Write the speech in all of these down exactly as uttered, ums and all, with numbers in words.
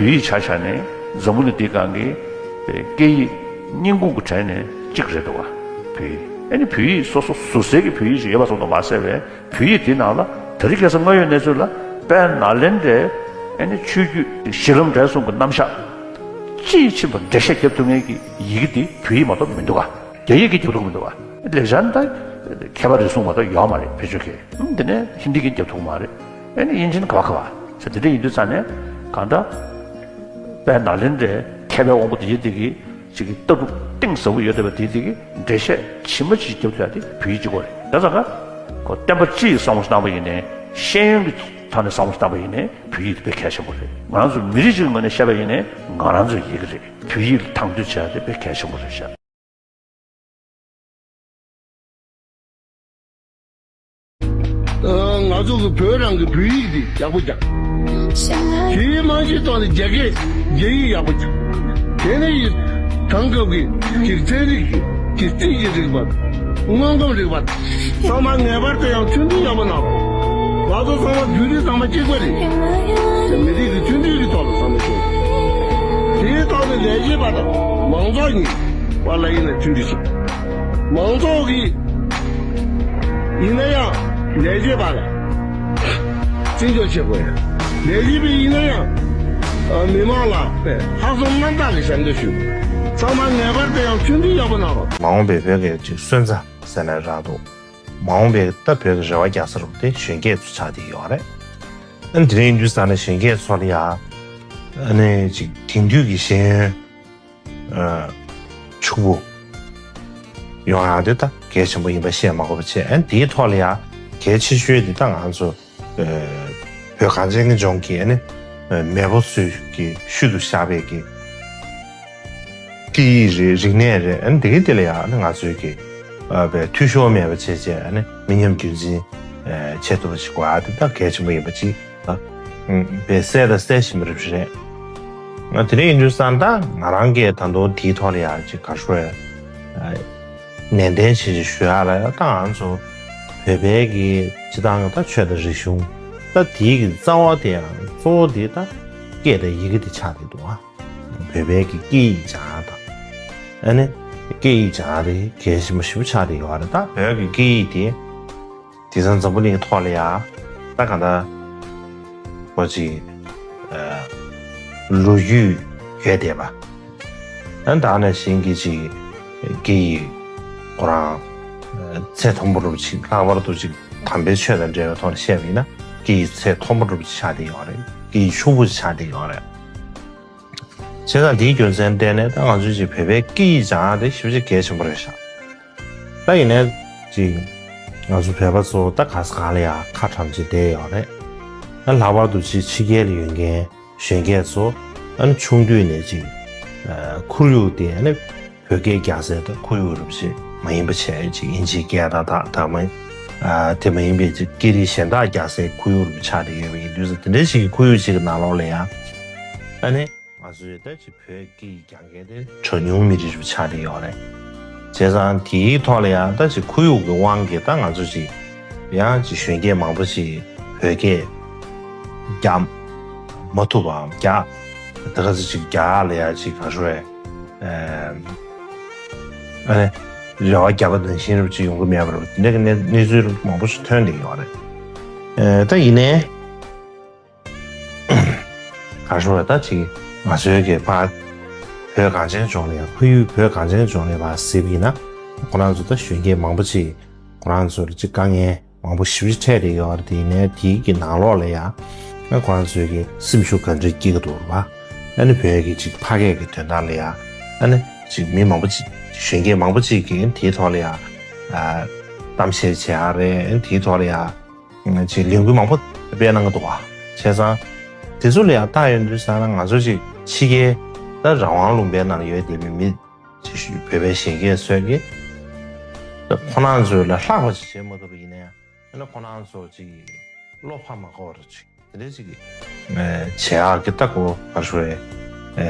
བོད་ཡིག་ཆ་བཞག་ནས་འཛམ་བུ་གླིང་འདིའི་སྒང་གི་སྐད་ཡིག་རྙིང་ཁུངས་ཀྱི་གྲས་ནས་གཅིག་རེད་འདུག་ག་བོད་ཡིག་ཨ་ནི་བོད་ཡིག་སོ་སོ་ཟུར་གསལ་གྱི་བོད་ཡིག་ཅིག་ཡོད་པ་ཙམ་དུ་མ་ཟད་པའི་བོད་ཡིག་དེའི་ནང་ལ་ད་རེས་ཁ་སང་སྔ་ཡོད་གནས་ཚུལ་ལ་དཔལ་ནཱ་ལེནྡྲའི་ཨ་ནི་ཆོས་བརྒྱུད་གཞི་ལམ་འབྲས་གསུམ་གྱི་རྣམ་གཞག་དཔྱིས་ཕྱིན་པ་འགྲེལ་བཤད་རྒྱབ་ཐུབ་མཁན་གྱི་ཡི་གེ་དེ་བོད་ཡིག་མ་གཏོགས་མི་འདུག་ག་རྒྱ་ཡིག་གིས་རྒྱབ་ཐུབ་མི་འདུག་ག་ལེགས་སྦྱར་ད་མཁས་པ་རེ་ཟུང་མ་གཏོགས་ཡོད་མ་རེད། བེད་སྤྱོད་མཁན་འདི་ནས་ཧིན་དི་གིས་རྒྱབ་ཐུབ་མ་རེད། ཨ་ནི་དབྱིན་ཇི་ནི་ག་བ་ག་བ་ཟེར་དེ་འདྲ་ཡིན་དུས་ཙང་ནས་གང་ལྟར་དཔལ་ནཱ་ལེནྡྲའི་མཁས་པའི་དབང་པོ་དེ་ཡིན་དེ་གི་ཅིག་གི་ལྟ་གྲུབ་གཏིང་ཟབ་པོ་ཡོད་བསྡད་པ་དེ་དེ་གི་འགྲེལ་བཤད་ཇི་མ་ཇི་བཞིན་རྒྱབ་ཐུབ་ཡ་དེ་བོད་ཡིག་གཅིག་པོ་རེད། ད་ཙང་ཀ་ཁོ་བསྟན་པ་སྤྱི་ཡི་བསམ་བློ་བཏང་པ་ཡིན་ནའི་ཤེས་ཡོན་གྱི་ཐོག་ནས་བསམ་བློ་བཏང་པ་ཡིན་ནའི་བོད་ཡིག་དེ་དཔེ་གལ་ཆེན་པོ་རེད། ང་རང་ཚོ་མི་རིགས་གཅིག་གི་ངོས་ནས་བཤད་པ་ཡིན་ནའི་ང་རང་ཚོའི་ཡི་གེ་རེད། བོད་ཡིག་ལ་དང་དོད་བྱས་ཏེ་དཔེ་གལ་ཆེན་པོ་རེད་ཤག་ང་ཚོ་གི་བོད་རང་གི་བོད་ཡིག་འདི་ཡག་པོ་རྒྱག་དེའི་རྨང་གཞིའི་ཐོག་ནས་རྒྱ་སྐད་རྒྱ་ཡིག་ཡག་པོ་རྒྱག་དེ་ནས་ཡིན་དེང་སྐབས་ཀྱི་ཀྱི་ཚན་རིག་གི་ཀྱི་རྩིས་ཀྱི་རིག་པ་དང་དངོས་ཁམས་རིག་པ་དང་ཚང་མ་ངེས་པར་དུ་ཡང་མཐུན་སྒྲིལ་ཡག་པོ་གནང་རོགས། ང་ཚོ་ཚང་མ་བོད་རིགས་ཚང་མ་གཅིག་པ་རེད། དེ་མི་རིགས་ཀྱི་མཐུན་སྒྲིལ་གྱི་ཐོག་ལ་བསམ་བློ་ཞུ། དེའི་ཐོག་ནས་ལས་བྱེད་པ་དང་མང་ཚོགས་གཉིས་བར་ལ་ཡིན་ན་མཐུན་སྒྲིལ་བྱེད། མང་ཚོགས་ཀྱིས་ཡིན་ན་ཡང་ལས་བྱེད་པ་ལ་བརྩི་འཇོག་བྱེད་དགོས། ལས་བྱེད་པས་ཡིན་ན་ཡང་མི་མང་ལ་ལྷག་བསམ་རྣམ་དག་གིས་ཞབས་འདེགས་ཞུ། ཚང་མ་ངེས་པར་དུ་ཡང་མཐུན་སྒྲིལ་ཡག་པོ་གནང་རོགས། མ་འོངས་པའི་བོད་ཀྱི་ཅིག་སོན་རྩ་ཟེར་ནས་རག་འདུག་མ་འོངས་པའི་ད་བོད་ཀྱི་རེ་བ་རྒྱག་ས་རུ་དེ་གཞོན་སྐྱེས་ཚོ་ཆགས་བསྡད་ཡོད་རེད། ཨ་ནི་དེ་རིང་དུས་ས་ནས་གཞོན་སྐྱེས་ཚོ་ལ་ཡ་ཨ་ནི་ཅིག་དེང་དུས་ཀྱི་ཤེས་ཡོན་ཕྱུག་པོ་ཡོང་ཡག་དེ་ད་གལ་ཆེན་པོ་ཡིན་པ་བཤད་མ་དགོས་པ་བྱས། ཨ་ནི་དེའི་ཐོག་ལ་ཡ་གལ་ཆེ་ཤོས་དེ་ད་ང་ཚོ་བོད་གངས་ཅན་གྱི་ལྗོངས་ཀྱི་ཨ་ནི་མེས་པོ་ཚོས་ཀྱི་ཤུལ་དུ་བཞག་པའི་གི་སྐད་ཡིག་རེད། རིག་གནས་རེད། ཨ་ནི་དེ་གི་དེ་ལ་ཡང་ཨ་ནི་ང་ཚོའི་གི་ཨ་བའི་འཐུས་ཤོར་མེད་པ་བྱས་བྱས་ཨ་ནི་མི་ཉམས་རྒྱུན་འཛིན་ཨ་བྱེད་ཐུབ་པ་ཞིག་དགོས་ཨ་དེ་ད་གལ་ཆེན་པོ་ཡིན་པ་ཅིག་ད་ཨ་བའི་གསལ་དང་གསལ་བཞིན་པ་རེད་རེད། ང་དེ་འདྲ་ཡིན་དུས་ཙང་ད་ང་རང་གིས་ད་དུང་དེའི་ཐོག་ལ་ཡང་ཅིག་ག་རེ་ཞུ་ཨ་ནན་ཏན་བྱེད་ཅིག་ཞུ་ཡག་ལ་ཡང་ད་ང་ཚོ་བོད་པའི་གི་སྤྱི་བཏང་གི་ད་ཆོས་དང་རིག་གཞུང་ད་དེའི་གི་རྩ་བ་དེ་ཡང་གཙོ་བོ་དེ་ད་སྐད་དང་ཡི་གེ་དེ་ཆགས་བསྡད་འདུག་ཨ། བོད་པའི་གི་སྐད་ཡིག་སྦྱང་ཡག་དང་། ཨ་ནི་སྐད་ཡིག་སྦྱང་ཡག་དེ་གལ་ཆེན་པོ་ཞེ་པོ་ཆགས་བསྡད་ཡོད་རེད། ད་བོད་ཀྱི་སྐད་ཡིག་དེ་དེང་སང་འཛམ་བུ་གླིང་གི་ཐོག་ལ་ཡ་ད་གང་ལྟར་ཁོ་ཅིག་ཨ་ལོ་རྒྱུས་ཡོད་བསྡད་པ། ཨ་ནི་ད་ནང་བཞིན་གྱི་ཅིག་སྐད་ཡིག་ཁོ་རང་ཨ་ཚད་མཐོན་པོ་རུ་ཅིག་ལྷག་པར་དུ་ཅིག་དམ་པའི་ཆོས་དང་འབྲེལ་བའི་ཐོག་ནས་བཤད་པ་ཡིན་ན་སྐད་ཡིག་ཚད་མཐོན་པོ་རུ་ཅིག་ཆགས་བསྡད་ཡོད་རེད། སྐད་ཡིག་ཕྱུག་པོ་ཅིག་ཆགས་བསྡད་ཡོད་རེད། བྱས་ཙང་འདིའི་རྒྱུ་མཚན་བརྟེན་ནས་ད་ང་ཚོས་ཅིག་བོད་པའི་སྐད་ཡིག་སྦྱང་ཡག་དེ་ཞེ་པོ་ཅིག་གལ་ཆེན་པོ་རེད་ཤག་ད་ཡིན་ནའི་ཅིག་ང་ཚོ་བོད་པ་ཚོ་ད་ག་ས་ག་ལ་ཡ་ཁ་གྲམ་བྱས་བསྡད་ཡོད་རེད། ད་ལྷག་པར་དུ་ཅིག་ཕྱི་རྒྱལ་ལ་ཡོད་མཁན་གཞོན་སྐྱེས་ཚོ་ཨ་ནི་ཆུང་དུས་ནས་ཅིག་ཨ་ཁོར་ཡུག་དེ་ཨ་ནི་བོད་སྐད་རྒྱག་སའི་ད་ཁོར་ཡུག་རུ་ཅིག་མ་ཡིན་པ་བྱས་ཅིག་དབྱིན་ཇིའི་སྐད་དང་དག་དག་མ་ཨ་དེ་མ་ཡིན་པའི་ཅིག་སྐད་རིགས་གཞན་དག་རྒྱག་སའི་ཁོར་ཡུག་རུ་ཆགས་བསྡད་ཡོད་པ་ཡིན་དུས་ཙང་དེ་འདྲའི་ཞིག་གི་ཁོར་ཡུག་ཅིག་གི་ནང་ལོགས་ལ་ཡ་ཨ་ནི། ང་ཚོས་ད་ཅིག་བོད་སྐད་ཡིག་སྦྱང་མཁན་དེ་གྲངས་ཉུང་མི་རིགས་རུ་ཆགས་བསྡད་ཡོད་རེད། བྱས་ཙང་དེའི་ཐོག་ལ་ཡང་ད་ཅིག་ཁོར་ཡུག་གི་དབང་གིས་ད་ང་ཚོ་ཅིག་ཡང་ཅིག་གཞོན་སྐྱེས་མང་པོ་ཅིག་བོད་སྐད་རྒྱག་མ་ཐུབ་པའམ་རྒྱག་ད་ག་ཚོད་ཅིག་རྒྱག་ལ་ཡང་ཅིག་ག་རེ་ཞུ་ཨ་ནི་རེ་བ་བརྒྱབ་པ་ནང་བཞིན་རུ་ཅིག་ཡོང་གི་མེད་པ་རུ་དེ་འདྲ་གི་གནས་གནས་ཚུལ་མང་པོ་ཞིག་ཐོན་བསྡད་ཡོད་རེད། ད་ཡིན་ནའི། ག་རེ་ཞུ་དགོས་རེད། ད་ཅིག་ང་ཚོའི་གི་ཕར་བོད་གངས་ཅན་ལྗོངས་ལ་ཡང་ཁོར་ཡུག་བོད་གངས་ཅན་ལྗོངས་ལ་ཕར་གཟིགས་པ་ཡིན་ན་ཁོ་རང་ཚོ་ད་གཞོན་སྐྱེས་མང་པོ་ཅིག་ཁོ་རང་ཚོ་ལ་ཅིག་དཀའ་ངལ་མང་པོ་ཞེ་པོ་ཅིག་འཕྲད་བསྡད་ཡོད་རེད། དེ་ཡིན་ནའི་དེའི་གི་ནང་ལོགས་ལ་ཡང་ཁོ་རང་ཚོའི་གི་སེམས་ཤུགས་ག་འདྲ་སྐྱེ་གི་འདུག་རེད་པ། ཨ་ནི་བོད་ཀྱི་ཅིག་ཕ་སྐད་ཀྱི་དོན་དག་ལ་ཡང་ཨ་ནི་ཅིག་མི་མང་པོ་ཅིག་གཞོན་སྐྱེས་མང་པོ་ཅིག་གིས་དེའི་ཐོག་ལ་ཡང་གཏམ་བཤད་བྱེད་ཡག་རེད། དེའི་ཐོག་ལ་ཡང་ཅིག་ལས་འགུལ་མང་པོ་སྤེལ་གནང་གི་འདུག་བ། བྱས་ཙང་དེ་ཚོ་ལ་ཡང་ལྟ་ཡོང་དུས་ཙང་ན་ང་ཚོ་ཅིག་ཕྱི་རྒྱལ་ད་རང་དབང་ལུང་པའི་ནང་ལ་ཡོད་བསྡད་པའི་མི་ཅིག་བོད་པའི་གཞོན་སྐྱེས་ཚོས་ཀྱིས་ད་ཁོ་རང་ཚོ་ལ་ལྷག་པ་ཅིག་བྱེད་མ་ཐུབ་པ་ཡིན་ན་ཡང་ཨ་ནི་ཁོ་རང་ཚོ་ཅིག་བློ་ཕམ་མ་དགོས་པ་རུ་ཅིག་དེ་འདྲ་ཅིག་བྱེད་ཡག་གི་ད་གོ་ག་རེ་ཞུ་རེད།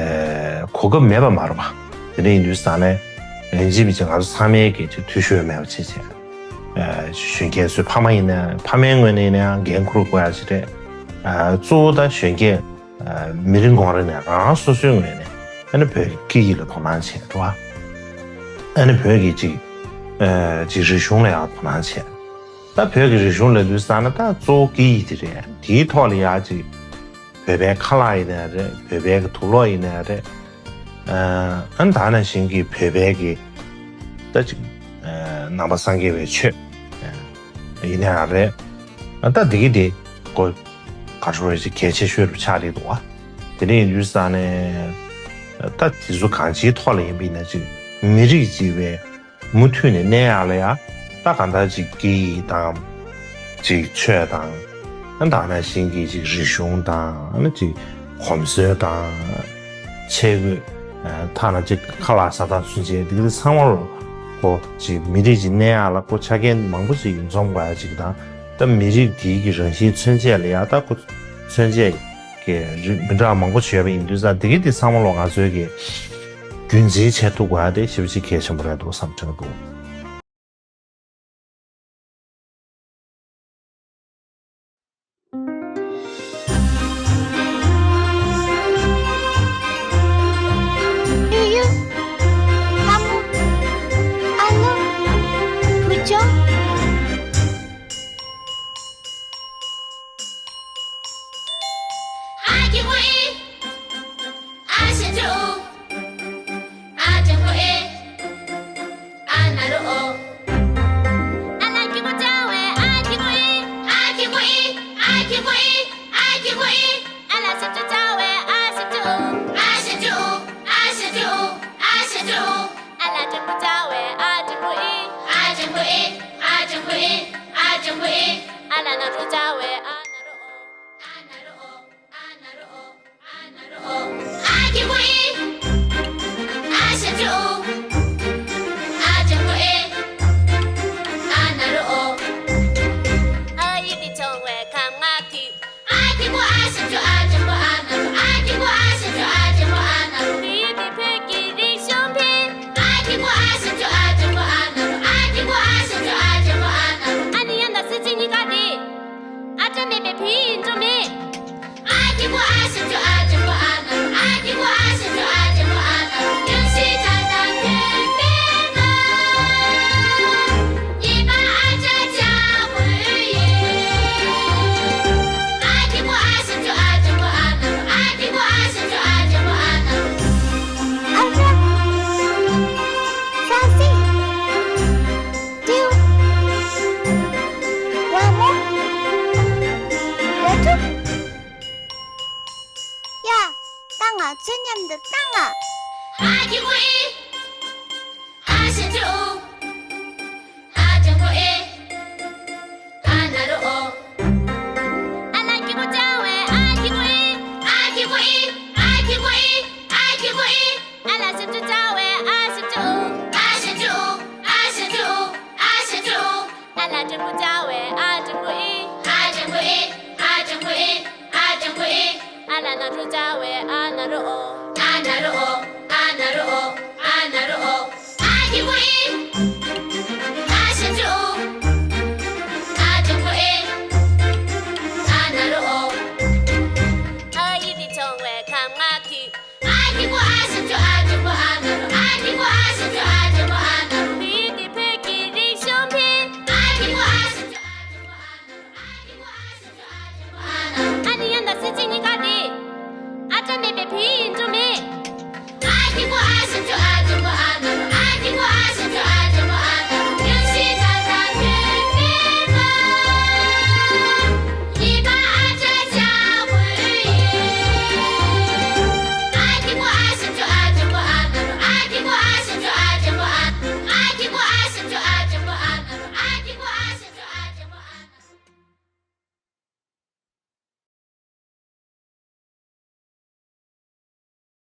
གོ་སྐབས་མེད་པ་མ་རེད་པ། དེ་འདྲ་ཡིན་དུས་ཙང་ནས་ཡིན་གཅིག་མིན་གཅིག་ང་ཚོ་ཚང་མས་ཀྱི་ཅིག་འཐུས་ཤོར་མེད་པ་བྱེད་བྱས། གཞོན་སྐྱེས་ཚོའི་ཕ་མ་ཡིན་ན་ཕ་མའི་ངོས་ནས་ཡིན་ན་ཡང་འགན་འཁུར་དགོས་ཡག་ཅིག་རེད། གཙོ་བོ་ད་གཞོན་སྐྱེས་ ཨ་མི་རེ་ངོ་རེ་ནས་རང་རང་སོ་སོའི་ངོས་ནས་ཨ་ནི་བོད་ཀྱི་སྐད་ཡིག་ལ་དོ་སྣང་བྱས་འགྲོ་བ། ཨ་ནི་བོད་ཀྱི་ཅིག་ཨ་ཅིག་རིག་གཞུང་ལ་ཡང་དོ་སྣང་བྱས། ད་བོད་ཀྱི་རིག་གཞུང་ལབ་དུས་ཙང་ན་ད་གཙོ་བོ་སྐད་ཡིག་དེ་རེད། དེའི་ཐོག་ལ་ཡང་ཅིག་བོད་པའི་ཁ་ལག་ཡིན་ནའི་རེད། བོད་པའི་གི་དུག་ལོག་ཡིན་ནའི་རེད། ཨ་ཨ་ནི་ད་ནང་བཞིན་གྱི་བོད་པའི་གི་ད་ཅིག་ཨ་ནང་པ་སངས་རྒྱས་པའི་ཆོས་ཨ་ཡིན་ནའི་རེད། ཨ་ད་འདི་གི་དེ་ཀོ་ག་རེ་ཟེར་གལ་ཆེ་ཤོས་རུ་ཆགས་བསྡད་འདུག་བ། དེ་འདྲ་ཡིན་དུས་ཙང་ནས་ད་དེ་ཚོ་གང་ཅིའི་ཐོག་ལ་ཡིན་པ་ཡིན་ན་ཅིག་མི་རིགས་གཅིག་པའི་མུ་མཐུད་ནས་གནས་ཡག་ལ་ཡ། ད་གང་ལྟར་ཅིག་སྐད་ཡིག་དང་། ཅིག་ཆོས་དང་། ཨ་ད་ནང་བཞིན་གྱི་ཅིག་རིག་གཞུང་དང་། ཨ་ནི་ཅིག་གོམས་སྲོལ་དང་། ཆས་གོས། ཨ་ཐ་ན་ཅིག་ཁ་ལག་ཟ་སྟངས་ཚུན་ཆད་འདི་ག་ཚང་མ་ལོ་ཁོ་ཅིག་མི་རིགས་ཅིག་གནས་ཡག་ལ་ཁོ་ཆ་རྐྱེན་མང་པོ་ཅིག་འཛོམས་དགོས་ཡ་ཅིག་དང་། ད་མི་རིགས་དེའི་གི་རང་བཞིན་མཚོན་བྱེད་ལ་ཡ་ད་ཁོ་མཚོན་བྱེད། གི་རིགས་མི་འདྲ་བ་མང་པོ་ཅིག་ཡོད་པ་ཡིན་དུས་ཙང་དེ་གི་དེ་ཚང་མ་ལོ་ང་ཚོའི་གི་རྒྱུན་འཛིན་བྱེད་ཐུབ་དགོས་ཡ་དེ་ཞེ་པོ་ཅིག་གལ་ཆེན་པོ་རེད་འདུག་བསམ་དྲན་འདུག་ཡུ་ཡུ། ལྷ་མོ། ཨ་ལོ། བུ་ཆུང་། ཨ་ལ་ན་རོ་ཙ་བའི་ཨ་ན་རོ་ཨོ། ཨ་ན་རོ་ཨོ། ཨ་ན་རོ་ཨོ། ཨ་ན་རོ་ཨོ། ཨ་གི་གུ་ཨི། ཨ་ཞབས་ཀྱུ་ཨོ། ཨ་ན་རོ་ཨོ། ཨ་ཡི་གེ་ཆུང་བའི་ཁམས་ང་ཐུག་ཨ་གི་གུ་ཨ་ཞབས་ཀྱུ་ཨ་ཆེན་པོ་ཨ་ན་རོ། ཨ་གི་གུ་ཨ་ཞབས་ཀྱུ་ཨ་ཆེན་པོ་ཨ་ན་རོ། བོད་ཀྱི་བོད་ཀྱི་རིག་གཞུང་འཕེལ། ཨ་གི་གུ་ཨ་ཞབས་ཀྱུ་ཨ་ཆེན་པོ་ཨ་ན་རོ། ཨ་གི་གུ་ཨ་ཞབས་ཀྱུ་ཨ་ཆེན་པོ་ཨ་ན་རོ། ཨ་ནི་ཡང་དག་སྲིད་ཇི་གཉིས་ཀ་རེད། ཨ་ཅག་མེད་པའི་བོད་ཡིག་ཡིན་རྒྱུ་མེད། ཨ་གི་གུ་ཨ་ཞབས་ཀྱུ་ཨ་ཆེན་པོ་ཨ་ན་རོ། ཨ་གི་གུ་ཨ་ཞབས་ཀྱུ་ཨ་ཆེན་པོ་ཨ་ན་རོ། ཡང་སྲིད་ད་ལྟ་བོད་པའི་ནང་། ཡིན་པ་ཨ་ཅག་ཅག་བོད་ཡིན། ཨ་གི་གུ་ཨ་ཞབས་ཀྱུ་ཨ་ཆེན་པོ་ཨ་ན་རོ། ཨ་གི་གུ་ཨ་ཞབས་ཀྱུ་ཨ་ཆེན་པོ་ཨ་ན་རོ། ཨ་ཅག་ས་སྲིད། ཏེའུ། ཝ་མོ། ཝ་ཕྲུག་ཡ། ད་ང་ཚོ་མཉམ་དུ་བཏང་ང་། ཨ་གི་གུ་ཨི། ཨ་ཞབས་ཀྱུ་ཨུ། ཨ་གི་གུ་ཨི། ཨ་ན་རོ་ཨོ། ཨ་ལ་གི་གུ་ཅ་བའི་ཨ་གི་གུ་ཨི། ཨ་གི་གུ་ཨི། ཨ་གི་གུ་ཨི། ཨ་གི་གུ་ཨི། ཨ་ལ་ཞབས་ཀྱུ་ཅ་བའི་ཨ་ཞབས་ཀྱུ་ཨུ། ཨ་ཞབས་ཀྱུ་ཨུ། ཨ་ཞབས་ཀྱུ་ཨུ། ཨ་ཞབས་ཀྱུ་ཨུ། ཨ་ལ་འགྲེང་བུ་ཅ་བའི་ཨ་འགྲེང་བུ་ཨི། ཨ་འགྲེང་བུ་ཨི། ཨ་འགྲེང་བུ་ཨི། ཨ་འགྲེང་བུ་ཨི། ཨ་ལ་ན་རོ་ཅ་བའི་ཨ་ན་རོ་ཨོ། ཨ་ན་རོ་ཨོ། ཨ་ན་རོ་ཨོ། ཨ་ན་རོ་ཨོ། ཨ་གི་གུ་ཨི། ཨ་ཞབས་ཀྱུ་ཨུ། ཨ་འགྲེང་བུ་ཨི། ཨ་ན་རོ་ཨོ། ཨ་ཡི་གེ་ཆུང་བའི་ཁམས་ང་ཐུག་ཨ་གི་གུ་ཨ་ཞབས་ཀྱུ་ཨ་འགྲེང་བུ་ཨ།